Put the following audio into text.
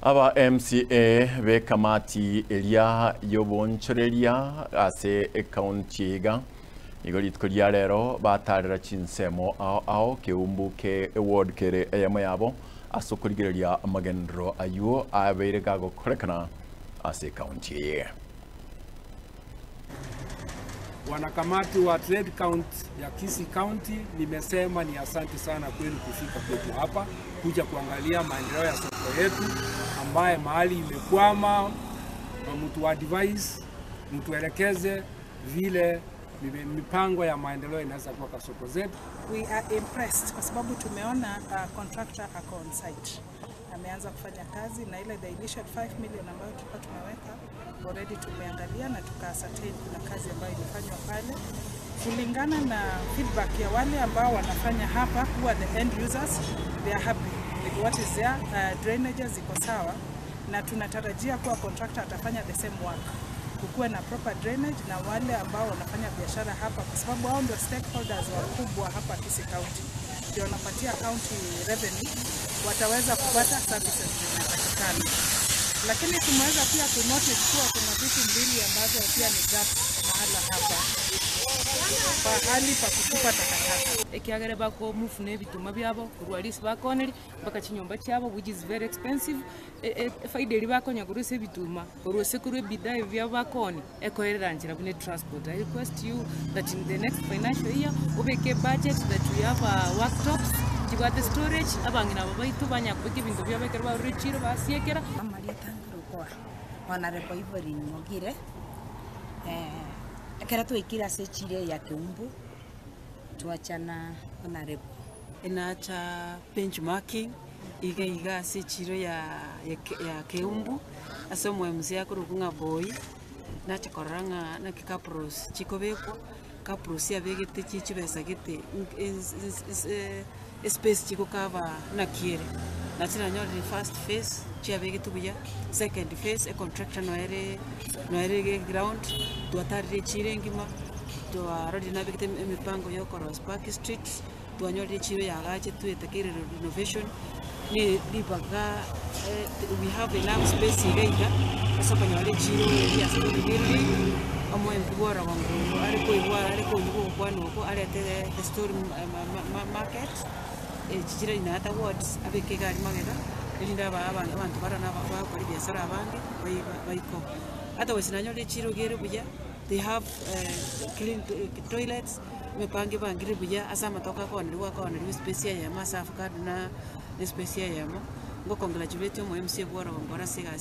Aba MCA b'ekamati eria y'oboonchoreria ase ekaunti iga nigo rituko ria rero batarera chinsemo ao ao Keumbu ke eward kere eyemo yabo ase okorigereria amagenderero aywo abeire gagokorekana ase ekaunti eye. Wanakamati wa Trade Count ya Kisii County, nimesema ni asante sana kwenu kufika kwetu hapa kuja kuangalia maendeleo ya soko yetu ambaye mahali imekwama, na mtu advise, mtuelekeze vile mipango ya maendeleo inaweza kuwa kwa soko zetu. We are impressed kwa sababu tumeona contractor ako on site, ameanza kufanya kazi na ile the initial 5 million ambayo tulikuwa tumeweka already tumeangalia na tuka ascertain kuna kazi ambayo ilifanywa pale kulingana na feedback ya wale ambao wanafanya hapa who are the end users, they are happy with what is there. Drainages ziko sawa na tunatarajia kuwa contractor atafanya the same work, kukuwe na proper drainage na wale ambao wanafanya biashara hapa, kwa sababu hao ndio stakeholders wakubwa hapa Kisii County, ndio wanapatia county revenue, wataweza kupata services zinatakikana. Lakini tumeweza pia kunotice kuwa kuna vitu mbili ambazo pia ni gap mahala hapa, pahali pa kutupa takataka. Ekiagera bakomove na ebituma biabo korwa risi bakoneria mpaka chinyomba chiabo, which is very expensive. Efaida eria bakonya korwa ase ebituma korwa ase korwa ebidhaa ebi biabo bakoonia ekoerera nchera buna etransport. I request you that in the next financial year obeke ebudget that we have workshops chibwate storage, abang'ina aba baito banya kobeka ebinto biabo ekero barure chiro basiekera. Amarieta nkorokwa Honorable Evelyn Mogire, ekero twaikire ase echiro eye ya Keumbu, twachana Honorable. Enacha benchmarking iga iga ase echiro ya ya Keumbu ase omo MCA akorokwa ng'a Boy, nacha korora ng'a naki cabros chikobekwa, cabros abegete chie chibesa gete espace chigokava naki ere. Nache nanyorire first phase chiabegetwe buya, second phase econtractor noere noere ground, twatarire echiro engima, twarorire nabegete emipango ya okorosia Park Street, twanyorire echiro yagachetwe etakeire renovation, ni ribaga we have enough space iga iga, ase okonyora echiro eria ase building, omoembi bwa orogongo are koigwa are koigwa ogokwana oko arete the story market, echi chire in other wards, abeke iga aria magega, erinde aba abanto baroo na bagokora ebiasara abange baiko. Otherwise nanyorire echiro iga ere buya, they have clean toilets, emepango ebangire buya ase amatoke akooneriwa akooneriwa espace eyemo ase avocado na espace eyemo, ngocongratulate omo MCA bwa orogongo ore ase egasi.